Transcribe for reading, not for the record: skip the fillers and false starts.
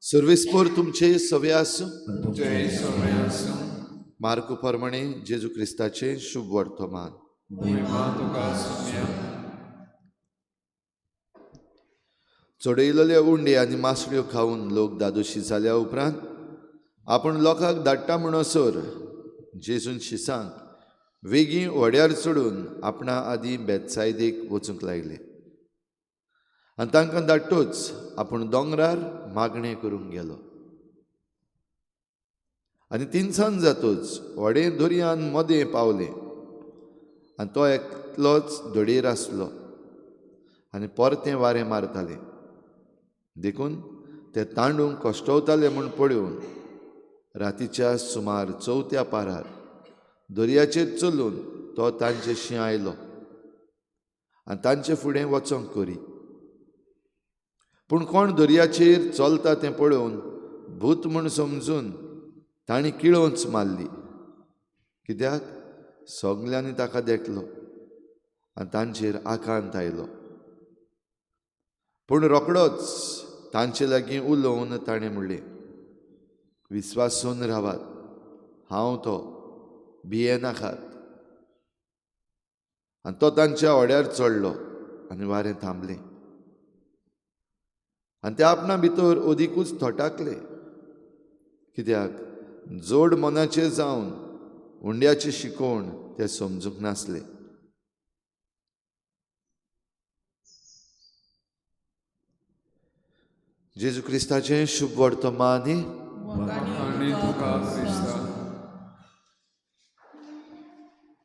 सर्वेस्पोर तुमचे सवे आसूं. तुमचे सवे आसूं. मार्कू प्रमाणे जेजू क्रिस्ताचें शुभ वर्तमान. महिमा तुका सोम्या. चडयलेले उंडे आनी मासळ्यो खावन लोक दादोशी जाल्या उपरांत आपूण लोकांक धाडटा म्हणसर जेजून शिसांक वेगीं व्हड्यार चडून आपणा आदीं बेतसायदेक वचूंक लागले आनी तांकां धाडटूच आपूण दोंगरार मागणें करूंक गेलो. आनी तिनसांज जातूच व्हडें दर्यान मदें पावलें आनी तो एकलोच धडयेर आसलो आनी परतें वारें मारतालें. देखून ते तांडूंक कश्टवताले म्हूण पळोवन रातीच्या सुमार चवथ्या पारार दर्याचेर चलून तो तांचेशी आयलो आनी तांचे फुडें वचोंक करी. पूण कोण दर्याचेर चलता तें पळोवन भूत म्हूण समजून तांणी किळोंच मारली, कित्याक सगल्यांनी ताका देखलो आनी तांचेर आकांत आयलो. पूण रोखडोच तांचे लागीं उलोवन ताणें म्हणलें, विस्वासून रावात, हांव तो, भियेनाकात. आनी तो तांच्या व्हड्यार चडलो आनी वारें थांबलें. आनी ते आपणा भितर अदिकूच थटाकले, कित्याक जोड मनाचे जावन उंड्याची शिकवण ते समजूंक नासले. जेजू क्रिस्ताचें शुभ वर्तमान. आनी तुका क्रिस्ता.